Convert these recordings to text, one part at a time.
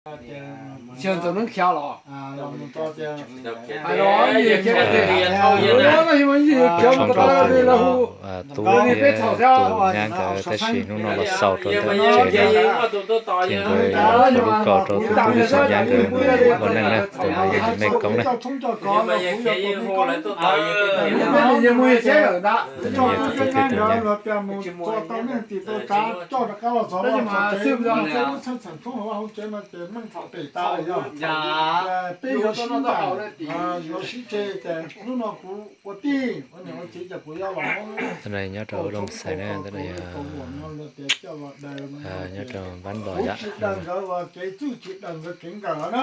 Tsis yog Ntxawm Neeb khiav los? Hais los yog khiav tiag, no yog yog khiav mus ko taw li lawv hu, tub thiab tus nyab nkawd tab sis hnub no los xaus rau ntawm tsev no, ces nkawd yuav lub kaus rau tus tub thiab tus nyab nkawd ua neej na. Tus no yog niam Mej Koob na. Tus no yog tus tub thiab tus nyab. Peb yuav sib ncaim, yuav sib tseg ces hnub no kuv ua tij ua niam ua txiv ces kuv yuav los muab, ntawm no nyob rau Looj Xais na, ntawm no yog nyob rau Npab Npos yom. Tsis daws nkawd kev txwj, tsis daws nkawd kev nkawm na,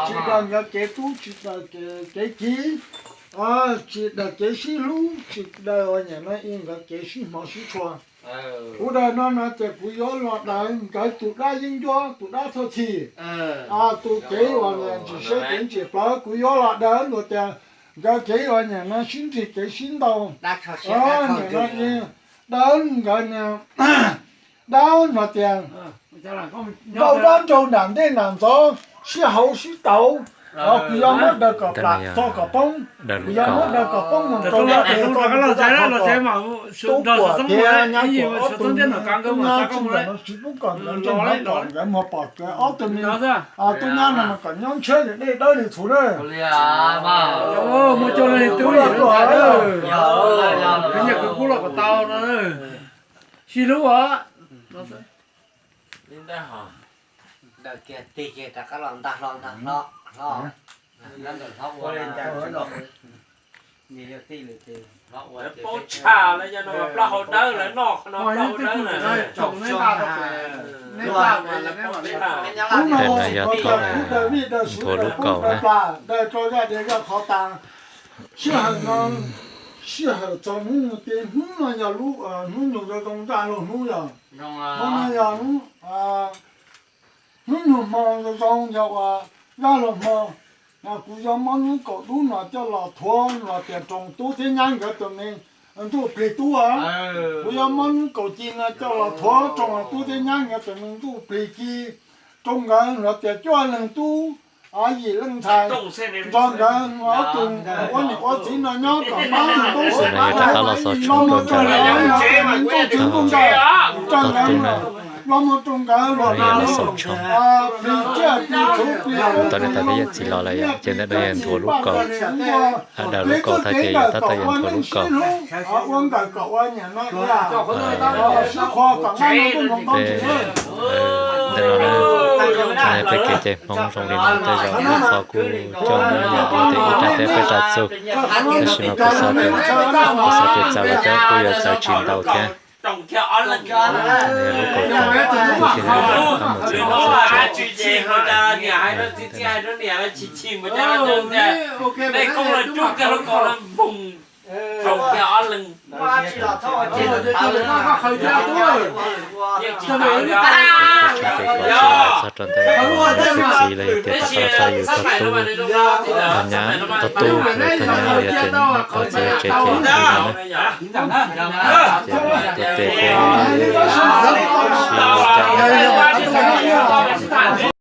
tsis daws nkawd kev txwj, tsis daws kev kiv, tsis daws kev sib hlub, tsis daws ua niam no i nkawd kev sib hmov sib tshua. Kuv daws no no ces kuv yuav los daws nkawd tus dab yeeb ncuab, tus dab thoj chim, tus kev uas ntsim siab kev ntsim plawv, kuv yuav los daws luag tias nkawd kev uas niam no sib nrig kev sib ntaus, niam no daws nkawd niam dab no tias ntaus dab nraug nram ntej nram ntxov, sib hauv sib taus. Kuv yuav muab daws kom plam txog kom poob, kuv yuav muab daws kom poob mus rau tub Kuam thiab nyab Kuam ob tug nyab tsis ntawm no tsis pub kom nkawd ntseeg, kom nkawd muag pom kawg ob tug me tub nyab no mas kom nyob ntshiab li dej dawb li txhuv na. Muaj coj li tub li ntxhais, khwv nyiaj khwv kub los kom tau no. Sib hlub os. Daws kiag tig kiag rov qab los ntag hlo ntag hlo hlo. Paub tshaj lawm, yog no mas plaub hau dawb lawv noj qhov no, plaub hau dawb lawm. Ntawm no yog thaum nthuav lub kaus na. Sij hawm no, sij hawm txog hnub nyoog, hnub no yog lub hnub nyoog zoo zoo zaj laug hnub yog, hnub no yog hnub nyoog hmo zoo zoo yog uas zaj laug hmo. Kuv yuav muab hnub kaum dub no coj los thuav los tias roos tub thiab nyab nkawd tus me ntuj plig tub. Kuv yuav muab hnub kaum ci no coj los thuav roos tub thiab nyab nkawd tus me ntuj plig ci, roos nkawd los tias cuaj leeg tub, yim leej ntxhais, nrog nkawd ob tug ua niam ua txiv no nyob kom pab tug tub sim pab tug, los mus roos nkawd, los mus roos nkawd los plig tsiaj plig txhuv plig, ces ntawm no yog nthuav lub kaus, daws lub kaus tag ces yuav tab tom yuav nthuav lub kaus. Ua nkawm kom ua niam no sib qhuas kom nqaij no muaj ntoo ntau ntsis. Ntawm no peb kev cai Hmoob zoo li no tej zaum ib qho kuj coj muaj yam ua tias ib raj teb peb raj txuj, tab sis mas kuv xav tias, kuv xav tias txawv los cov kuj yuav txawv tsis ntau thiab. Lub kaus tag, kuv thiaj li qab mus txog tsev. Tseem txog rau ntawm txiv txiv los yog tias rov qab tau yus tog tub, tog nyab, tog tub los tog nyab los yog tias tog txiv tsev ces li no na. Ces tuaj tes peb sib coj